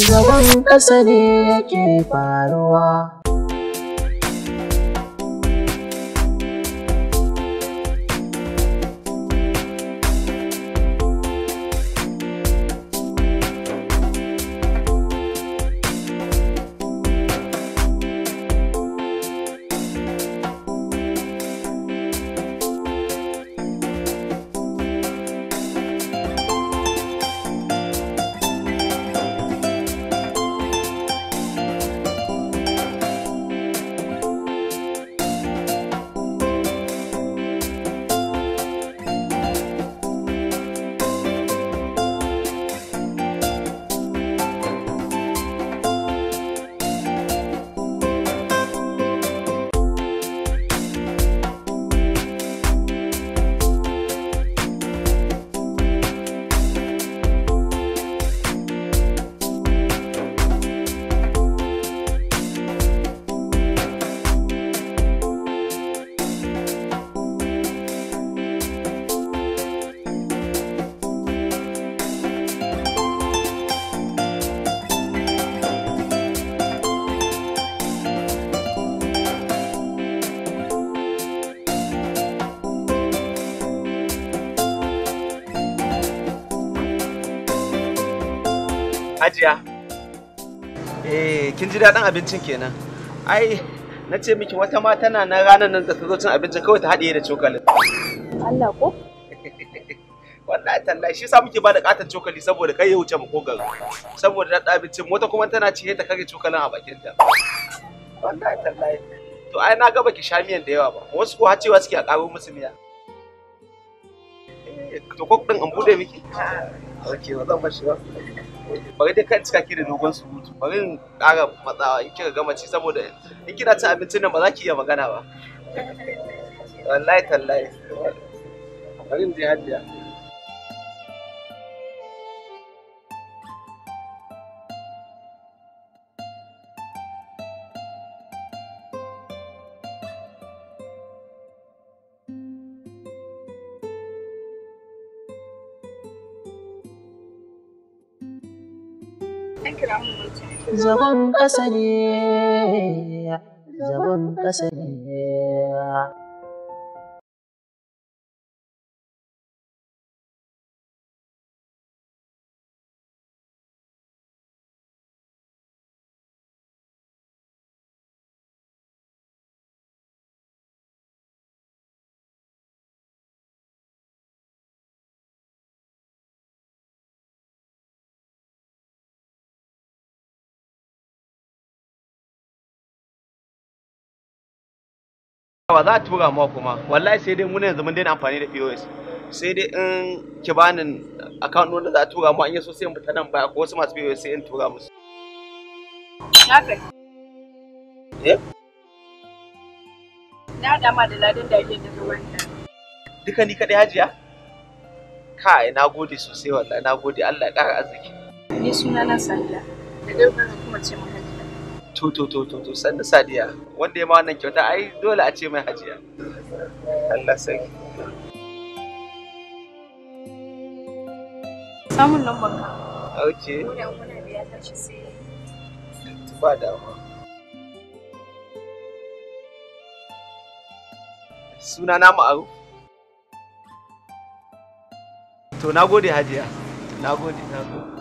Zagon ƙasa ne yake faruwa. Hajiya. Eh, kin ji daɗin abincin kenan. Ai, na ce miki wata ma tana nan ranar nan da ta zo cin abincin kawai ta haɗiye da cokalin. Allah ko? Wallahi tallahi shi yasa muke bada katon cokali saboda kai ya wuce mu kogaro. Saboda daɗin abincin wata kuma tana ci ta kare cokalin a bakin ta. Wallahi tallahi. To ai na ga baki sha miyan da yawa ba. Wasu ko har cewa suke a ƙaro musu miya. Eh, to kok ɗin in buɗe miki? Okay, ba zan bar shi ba. Bari dai kan cika ki da dogon surutu, bari in ƙara matsawa in kika gama ci saboda in kina cin abincin nan ba za ki iya magana ba. Wallahi tallahi. Bari in je Hajiya. Zagon ƙasa ne, zagon ƙasa ne. Ba za a tura ma kuma wallahi sai dai muna yanzu mun daina amfani da POS, sai dai in ki bani account wanda za a tura mu an yi so sai in fita nan baya ko wasu masu POS sai in tura musu. Na gaji. Eh? Na haɗa ma da ladan dariyar da ka wanda. Duka ni kaɗai Hajiya? Kai, na gode sosai wallahi, na gode, Allah ya ƙara arziki. Ni suna na Sadiya. Da dai ka kuma ce mu Hajiya. To to to to to sannu Sadiya, wanda ya ma wannan kyauta ai dole a ce mai Hajiya. Allah sarki. Samun lambar ka. Okay. Ko da wani abu ya tashi sai. Ba damuwa. Suna na Ma'aruf. To na gode Hajiya. Na gode, na gode.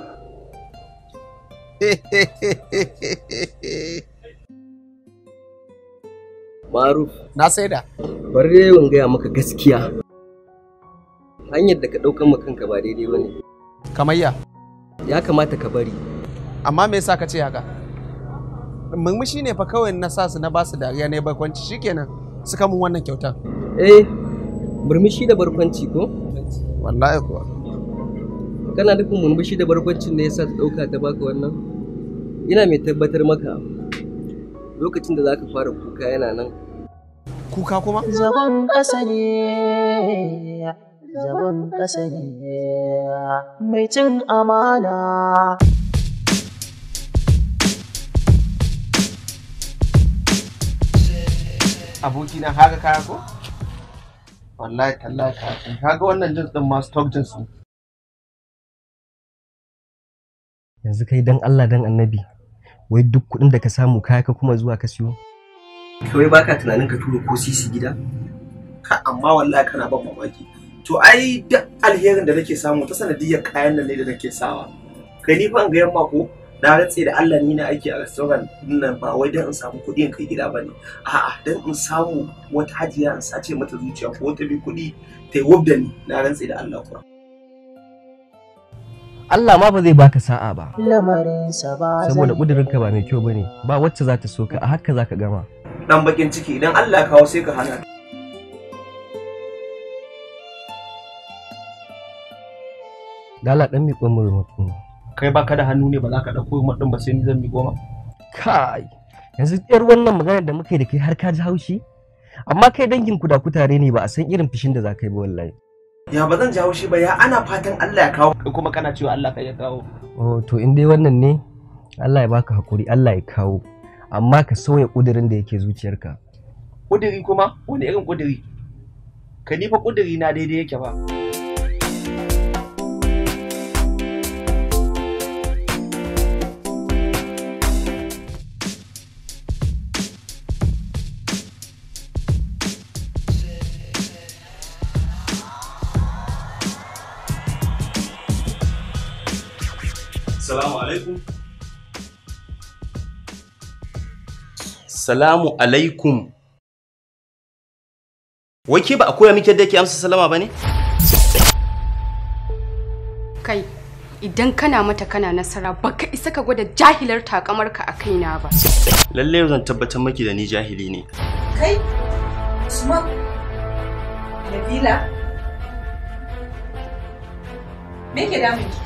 Maruf, Na saida. bari dai in gaya maka gaskiya. Hanyar da ka ɗaukan ma kanka ba daidai ba ne. Kamayya. Ya kamata ka bari. Amma me yasa ka ce haka? Murmushi ne fa kawai na sa su na ba su dariya ne barkwanci shikenan suka mun wannan kyautar. Eh, murmushi da barkwanci ko? Wallahi kuwa. Kana nufin murmushi da barkwancin ne yasa ta ɗauka ta baka wannan? Ina mai tabbatar maka lokacin da zaka fara kuka yana nan. Kuka kuma? Zagon ƙasa ne, zagon ƙasa ne, mai cin amana. Abokina haka kaya ko? Wallahi tallahi kaya. Kaga wannan jeans din ma stock jeans ne. Yanzu kai dan Allah dan Annabi, wai duk kuɗin da ka samu kaya ka kuma zuwa ka siyo? Kawai baka tunanin ka tura ko sisi gida? Ka amma wallahi kana ban mamaki. To ai duk alherin da nake samu ta sanadiyar kayan nan ne da nake sawa. Kai ni fa in ga yamma ko na rantse da Allah ni na aiki a restaurant din nan ba wai dan in samu kuɗi in kai gida bane. A'a, dan in samu wata hajiya in sace mata zuciya ko ta bi kuɗi ta yi wub da ni, na rantse da Allah kuwa. Allah ma ba zai baka sa'a ba. Lamarinsa ba Saboda ƙudurinka ba mai kyau bane, ba wacce za ta so ka, a haka za ka gama. Dan bakin ciki idan Allah ya kawo sai ka hana. Dala dan miƙo min remote ɗin. Kai baka da hannu ne ba za ka ɗauko remote ɗin ba sai ni zan miƙo ma. Kai, yanzu yar wannan maganar da muka yi da kai har ka ji haushi? Amma kai dangin ku da kutare ne ba a san irin fishin da za ka yi ba wallahi. Ya ba zan ji haushi ba, ya ana fatan Allah ya kawo kuma kana cewa Allah kai ya kawo. Oh to in dai wannan ne Allah ya baka hakuri, Allah ya kawo. Amma ka sauya ƙudurin da yake zuciyarka. Ƙuduri kuma? Wani irin ƙuduri? Ka ni fa ƙuduri na daidai yake ba. Salamu alaikum. Salamu alaikum. Wai ke ba a koya miki yadda yake amsa salama ba ne? Kai, idan kana mata kana nasara baka isa ka gwada jahilar takamarka a kaina ba. Lalle yau zan tabbatar miki da ni jahili ne. Kai, Usman, Nabila, me ke damun ki?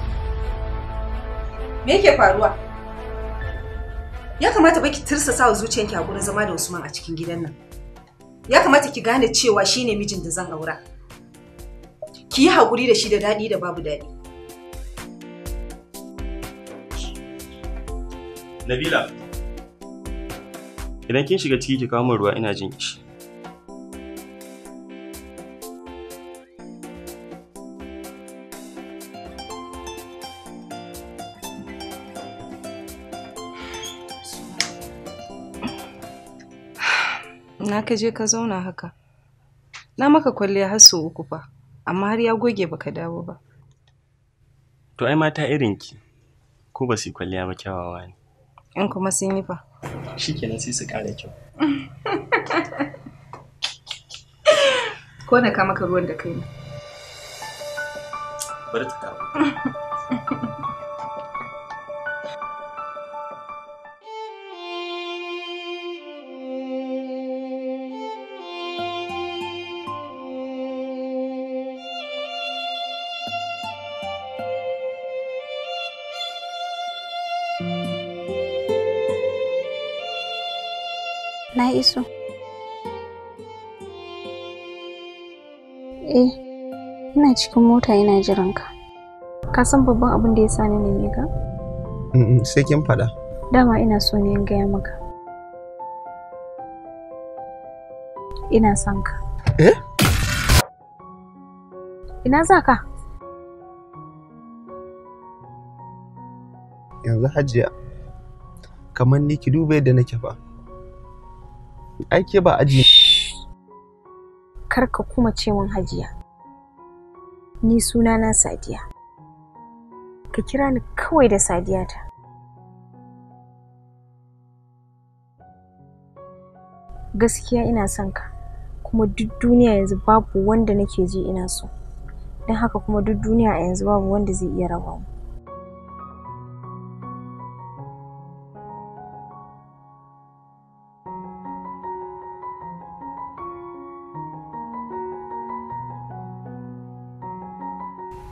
Me yake faruwa? Ya kamata ba ki tirsasa wa zuciyanki hakurin zama da Usman a cikin gidan nan. Ya kamata ki gane cewa shine mijin da zan aura. Ki yi hakuri da shi da daɗi da babu daɗi. Nabila, idan kin shiga ciki ki kawo min ruwa ina jin kishi. Na ka je ka zauna haka. Na maka kwalliya har sau 3 fa, amma har ya goge baka dawo ba. To ai mata irin ki ko ba su yi kwalliya ba kyawawa ne. In kuma sun yi fa. Shikenan sai su ƙara kyau. Ko na ka maka ruwan da kaina. Bari ta kawo. Na iso. Eh, ina cikin mota ina jiran ka. Ka san babban abin da ya sa ni neme ka? Sai kin faɗa. Dama ina so ne in gaya maka. Ina son ka. Eh? Ina za ka? Yanzu Hajiya, kamar ni ki duba yadda nake fa. Ai ke ba aji. Kar ka kuma ce min Hajiya. Ni sunana Sadiya. Ka kira ni kawai da Sadiyata. Gaskiya ina son ka, kuma duk duniya yanzu babu wanda nake ji ina so. Don haka kuma duk duniya a yanzu babu wanda zai iya raba mu.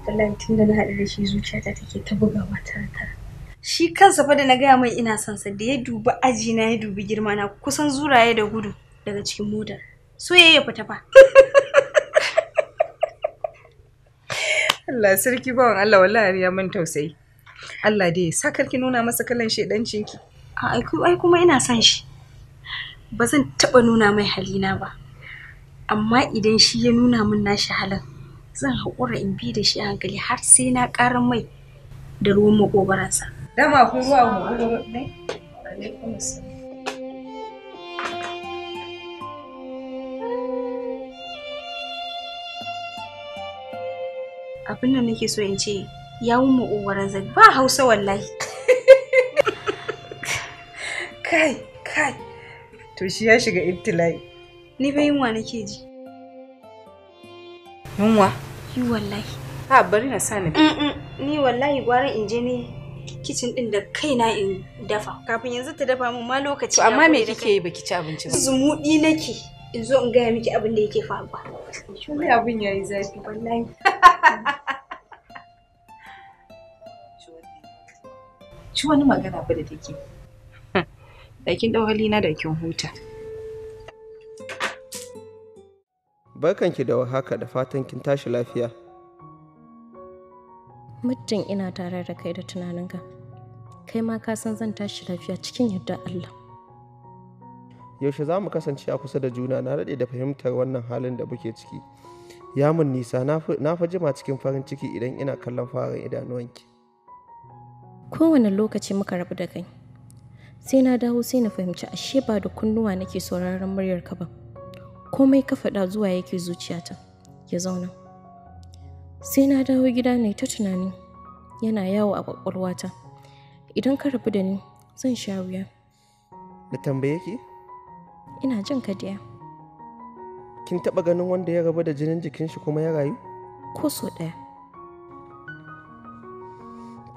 Wallahi tun da na haɗu da shi zuciyata take ta bugawa tara tara. Shi kansa fa da na gaya mai ina son sa da ya dubi aji na ya dubi girma na kusan zuraye da gudu daga cikin motar. So ya fita fa. Allah sarki bawan Allah wallahi ya min tausayi. Allah dai ya sakar ki nuna masa kalan shedancin ki. A ai kuma ina son shi. Ba zan taɓa nuna mai halina ba. Amma idan shi ya nuna min nashi halin, zan haƙura in bi da shi a hankali har sai na ƙarar mai da ruwan maƙogwaronsa. Dama akwai ruwa a makogwaro ne? Alaikum assalam. Abin da nake so in ce yawun maƙogwaron zai ba Hausa wallahi. Kai, kai. To shi ya shiga ibtila'i. Ni fa yunwa nake ji. Yunwa? Yi wallahi. Ha bari na sa ni. Ni wallahi gwara in je ni kicin din da kaina in dafa. Kafin yanzu ta dafa min ma lokaci. To amma me kike yi baki ci abinci ba? Zumuɗi nake. In zo in gaya miki abin da yake faruwa. Wani abin yayi zafi wallahi. Ci wani magana fa da take. Da kin dau halina da kin huta. Barkanki da warhaka da fatan kin tashi lafiya. Muddin ina tare da kai da tunaninka, kai ma ka san zan tashi lafiya cikin yardar Allah. Yaushe za mu kasance a kusa da juna? Na daɗe da fahimtar wannan halin da muke ciki. Ya mun nisa, na fi jima cikin farin ciki idan ina kallon fararen idanuwanki. Kowane lokaci muka rabu da kai, sai na dawo sai na fahimci ashe ba da kunnuwa nake sauraron muryarka ba. Komai ka faɗa zuwa yake zuciyata ya zauna. Sai na dawo gida ne ta tunani yana yawo a ƙwaƙwalwata. Idan ka rabu da ni zan sha wuya. Na tambaye ki? Ina jin ka diya. Kin taɓa ganin wanda ya rabu da jinin jikin shi kuma ya rayu? Ko so ɗaya.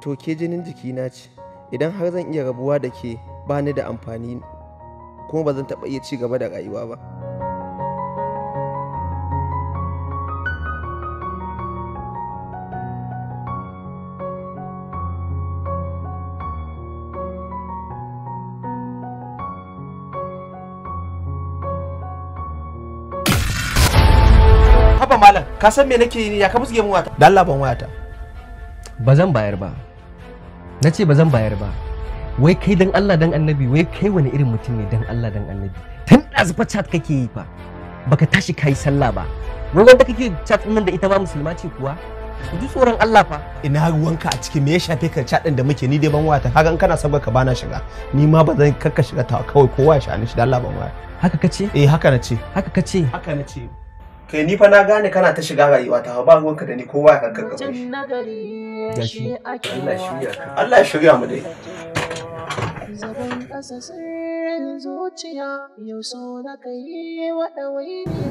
To ke jinin jikina ce. Idan har zan iya rabuwa da ke ba ni da amfani kuma ba zan taɓa iya ci gaba da rayuwa ba. Haba malam, ka san me nake yi ya ka musge min wata? Da Allah ban wayata. Ba zan bayar ba. Na ce ba zan bayar ba. Wai kai dan Allah dan Annabi, wai kai wani irin mutum ne dan Allah dan Annabi? Tun ɗazu fa chat kake yi fa. Baka tashi kai sallah ba. Wai wanda kake chat nan da ita ba musulma ce kuwa? Ku ji tsoron Allah fa. Ina ruwanka a cikin me ya shafe ka chat din da muke? Ni dai ban wayata. Kaga in kana son ka bana shiga. Ni ma ba zan kakka shiga ta kawai kowa ya shani shi da Allah ban waya. Haka kace? Eh haka na ce. Haka kace? Haka na ce. Kai ni fa na gane kana ta shiga rayuwa ta ba ruwanka da ni kowa ya kanka gaba shi. Gashi Allah ya shirya ka. Allah ya shirya mu dai.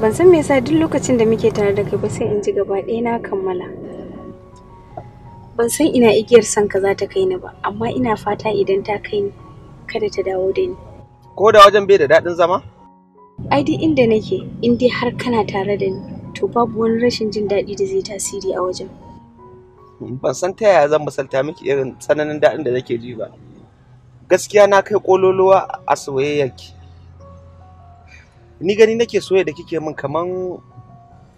Ban san me yasa duk lokacin da muke tare da kai ba sai in ji gaba ɗaya na kammala. Ban san ina igiyar son ka za ta kai ni ba, amma ina fata idan ta kai ni kada ta dawo da ni. Ko da wajen bai da daɗin zama? Ai duk inda nake, in dai har kana tare da ni, to babu wani rashin jin daɗi da zai tasiri a wajen. Ban san ta yaya zan misalta miki irin tsananin daɗin da nake ji ba. Gaskiya na kai ƙololuwa a soyayyarki. Ni gani nake soyayya da kike min kaman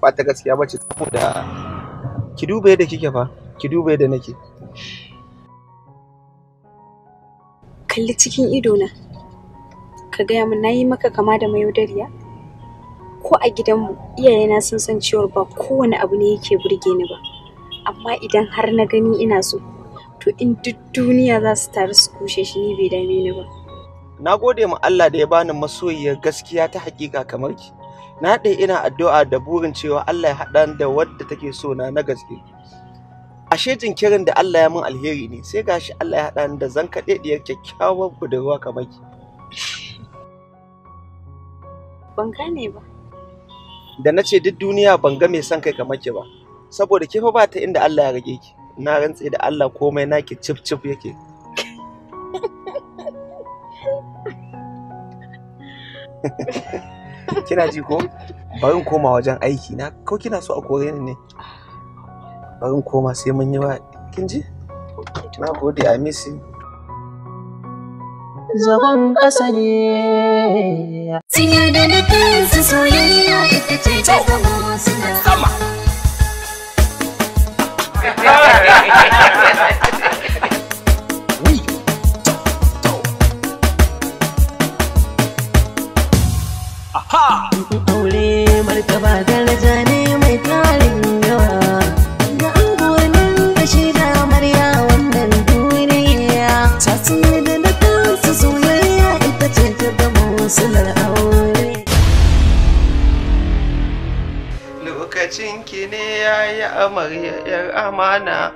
ba ta gaskiya ba ce, saboda ki duba yadda kike fa, ki duba yadda nake. Kalli cikin idona. Ka gaya min na yi maka kama da mayaudariya? Ko a gidanmu iyayena sun san cewar ba kowane abu ne yake burge ni ba. Amma idan har na gani ina so, to in duk duniya za su taru su kushe shi ni bai dame ni ba. Na gode ma Allah da ya bani masoyiyar gaskiya ta hakika kamar ki. Na daɗe ina addu'a da burin cewa Allah ya haɗa ni da wadda take so na na gaske. Ashe jinkirin da Allah ya min alheri ne, sai gashi Allah ya haɗa ni da zankaɗeɗiyar kyakkyawar budurwa kamar ki. Ban gane ba. Da na ce duk duniya ban ga mai son kai kamar ki ba, saboda ke fa ba ta inda Allah ya rage ki. Na rantse da Allah komai naki cif cif yake. Kina ji ko? Bari in koma wajen aiki na, ko kina so a kore ni ne? Bari in koma sai mun yi wa, kin ji? Na gode, I miss you. Zagon ƙasa ne. Sun yarda da kansu soyayya ita ce ta zama suna sama. Aure martaba daraja ne mai tarin yawa. Ga angonin da shi da amarya wannan duniya. Lokacin ki ne yayi amarya yar amana.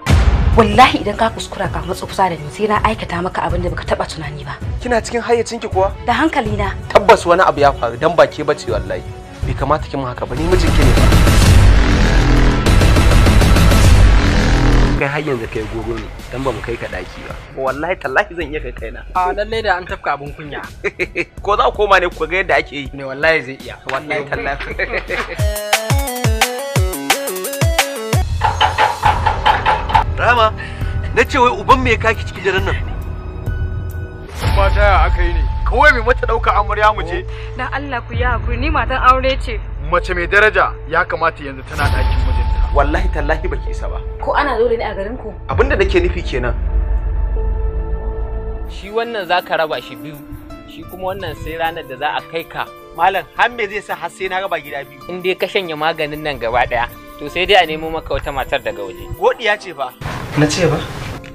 Wallahi idan ka kuskura ka matso kusa da ni sai na aikata maka abin da baka taba tunani ba. Kina cikin hayyacinki kuwa? Da hankali na. Tabbas wani abu ya faru dan ba ke bace wallahi. Bai kamata ki mun haka ba, ni mijinki ne. Kai har yanzu kai gogo ne dan ba mu kai ka daki ba. Wallahi tallahi zan iya kai kaina. A lalle da an tafka abun kunya. Ko za ku koma ne ku ga yadda ake yi? Ne wallahi zai iya. Wallahi tallahi. Rama, na ce wai uban me ya kaki cikin daren nan? Mata ya aka yi ne, kawai mai mata ɗauka amarya mu ce. Dan Allah ku yi hakuri, ni matan aure ce. Mace mai daraja ya kamata yanzu tana ɗakin mijinta. Wallahi tallahi baki isa ba. Ko ana dole ne a garin ku? Abinda nake nufi kenan. Shi wannan zaka raba shi biyu, shi kuma wannan sai ranar da za a kai ka. Malam, har me zai sa har sai na raba gida biyu? In dai ka shanye maganin nan gaba ɗaya, to sai dai a nemo maka wata matar daga waje. Godiya ce fa. Na ce ba?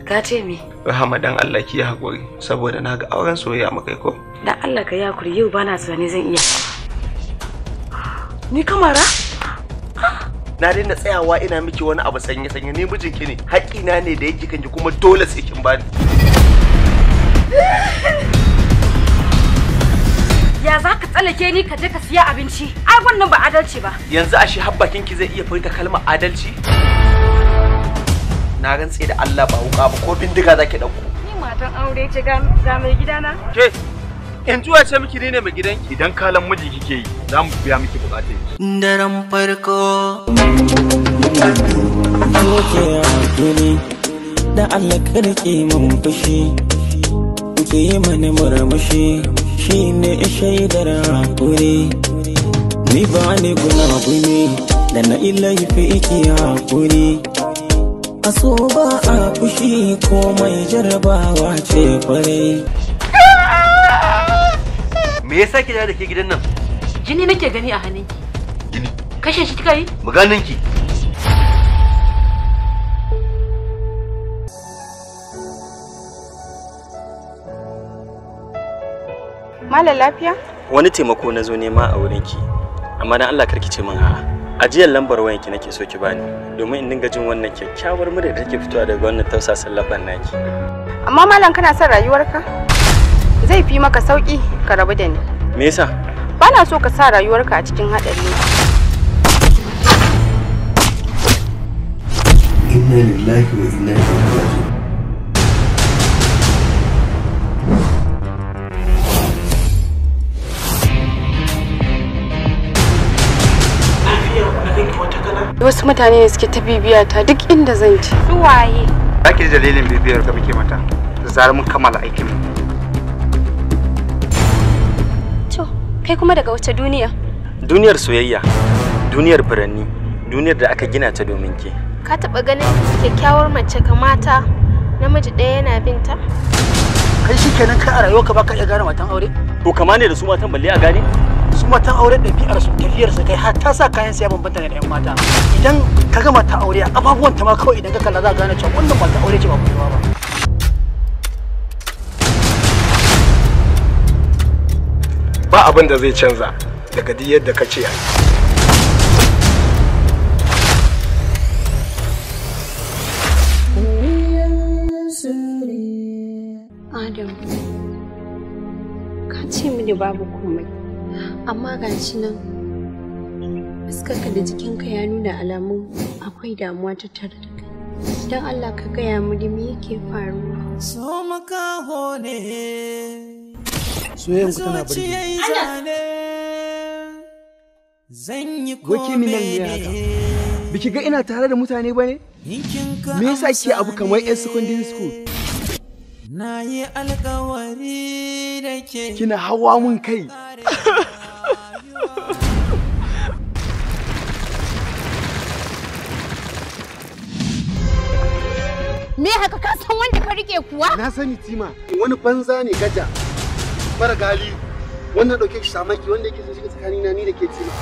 Ka ce me? Rahama dan Allah ki yi hakuri saboda na ga auren soyayya muka yi ko? Dan Allah ka yi hakuri, yau bana tunani zan iya. Ni kamara? Na daina tsayawa ina miki wani abu sanye sanye, ni mijinki ne, haƙƙina ne da yake kanki kuma dole sai kin bani. Ya za ka tsallake ni ka je ka siya abinci? Ai wannan ba adalci ba. Yanzu ashe har bakin ki zai iya furta kalmar adalci? Na rantse da Allah ba wuka ba ko bindiga zaki dauko. Ni matan aure ce ga mai gidana. Ke in zuwa ce miki ne mai gidanki. Idan kalan miji kike yi za mu biya miki bukatun ki. Daren farko. Ke hakuri da Allah karki mun fushi. Ki yi mani murmushi shine shaidar hakuri. Ni ba ni gunaguni da na ilaifi ki hakuri. Aso ba a fushi komai jarabawa ce kwarai. Me yasa ki da ke gidan nan? Jini nake gani a hannunki. Jini? Kashe shi kika yi? Maganinki. Malam lafiya? Wani taimako na zo nema a wurinki, amma dan Allah karki ce min a'a. Ajiyar lambar wayanki nake so ki bani domin in dinga jin wannan kyakkyawar murya da take fitowa daga wannan tausasan labban naki. Amma malam kana son rayuwarka? Zai fi maka sauki ka rabu da ni. Me yasa? Bana so ka sa rayuwarka a cikin haɗari. Inna lillahi wa inna ilaihi raji'un. Wasu mutane ne suke ta bibiya ta duk inda zan ci. Su waye? Zaki ji dalilin bibiyar da muke mata da zarar mun kammala aikin mu. To, kai kuma daga wace duniya? Duniyar soyayya, duniyar furanni, duniyar da aka gina ta domin ke. Ka taɓa ganin kyakkyawar mace kamata namiji ɗaya yana binta? Kai shikenan kai a rayuwarka baka iya gane matan aure? To kama ne da su matan balle a gane? Su matan aure ɗabi'ar su tafiyar su kai har ta sa kayan siya bambanta da 'yan mata. Idan ka ga mata aure a ƙafafuwan ta ma kawai idan ka kalla za ka gane cewa wannan mata aure ce ba budurwa ba. Ba abin da zai canza daga duk yadda ka ce. Adam, ka ce mini babu komai. Amma ga shi nan fuskarka da jikinka ya nuna alamun akwai damuwa tattare da kai. Don Allah ka gaya mini me yake faruwa. So makaho ne. Soyayyar ku tana burge ni. Zan yi Wai ke minan ne haka? Biki ga ina tare da mutane ba ne? Me yasa ke abu kamar 'yan secondary school? Na yi alkawari da ke. Kina hawa mun kai. Me haka ka san wanda ka rike kuwa? Na sani Tima, wani banza ne gaja. Mara gali wannan dauke shi samaki wanda yake son shiga tsakanina ni da ke Tima.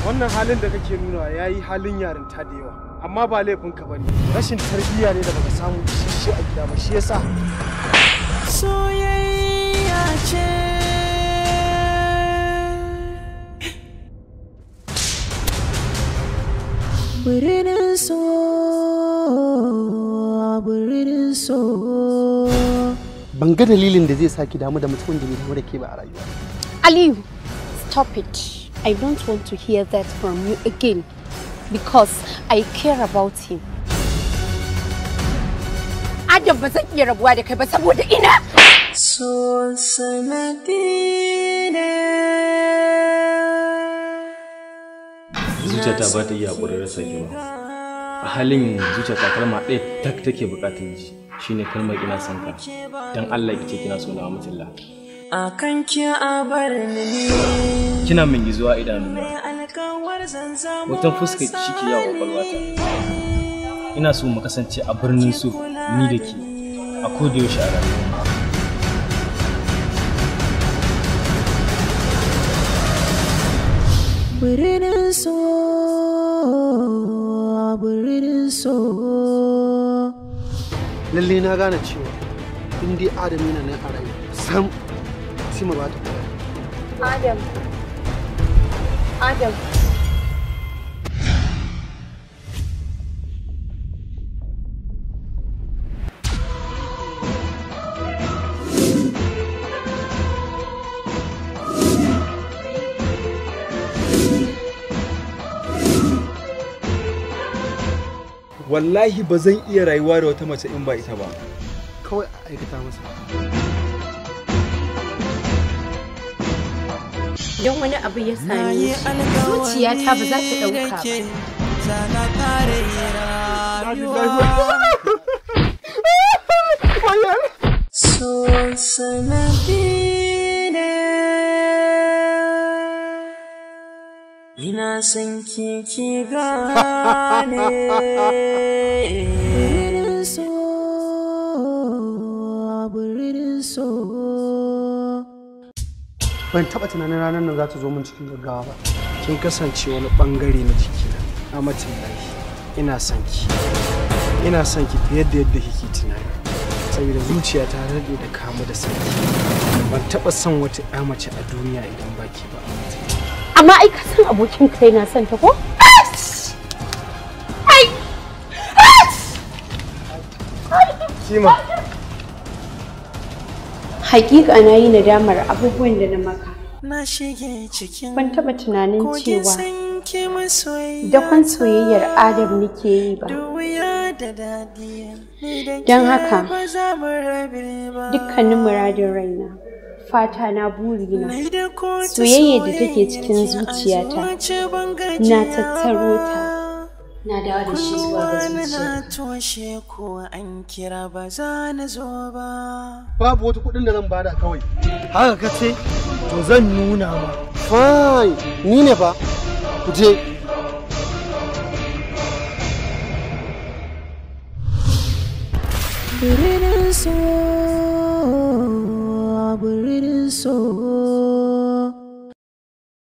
Wannan halin da kake nuna yayi halin yarinta da yawa. Amma ba laifinka bane. Rashin tarbiyya ne da baka samu isasshe a gida ba shi yasa. Soyayya ce. Birnin so, birnin so. Ban ga dalilin da zai sa ki damu da mutumin da bai damu da ke ba a rayuwa. Aliyu, stop it. I don't want to hear that from you again because I care about him. Adam, ba zan iya rabuwa da kai ba saboda ina so sanadi ne. Zuciyata ba ta iya haƙurin rasa ki ba. A halin yanzu zuciyata kalma ɗaya tak take buƙatar ji, shine kalmar ina son ka. Dan Allah ki ce kina so na, Amatullah. Akan ki a bar ni. Kina min gizuwa idanuna. Alkawar zan zama Hoton fuskar ki shike yawo kwakwalwata. Ina so mu kasance a birnin so ni da ke a koda yaushe a rayuwa. Birnin so, birnin so. Lalle na gane cewa in dai Adam yana nan a rayu, sam Sima ba ta kula. Adam. Adam. Wallahi ba zan iya rayuwa da wata mace in ba ita ba. Kawai a aikata masa. Idan wani abu ya same shi, zuciyata ba za ta ɗauka ba. So sanadi ne. Ina son ki ki gane. Birnin so, birnin so. Ban taɓa tunanin ranar nan za ta zo min cikin gaggawa ba. Kin kasance wani bangare na jikina. Amatullahi, ina son ki. Ina son ki fiye da yadda kike tunani. Saboda zuciya ta daɗe da kamu da son ki. Ban taɓa son wata ƴa mace a duniya idan ba ki ba. Amma ai ka san abokin kai na son ta ko? Ai! Sima. Hakika na yi nadamar abubuwan da na maka. Na shige cikin Ban taɓa tunanin kogin cewa sanki masoyiya. dakon soyayyar Adam nake yi ba. Wuya da daɗi ni da Don ke haka, ba za mu rabe ba. dukkanin muradin raina, fata na, burina, Nai da ko ta soyayyar da take cikin soyayyar ki a zuciyata, zuci ban na gajiya tattaro ta. Na dawo da shi zuwa ga Kunnuwana zuciya. na toshe ko an kira ba za na zo ba. Babu wata kuɗin da zan bada kawai. Haka ka ce, to zan nuna ma. Fine, ni ne fa. Ku je. Birnin so, birnin so.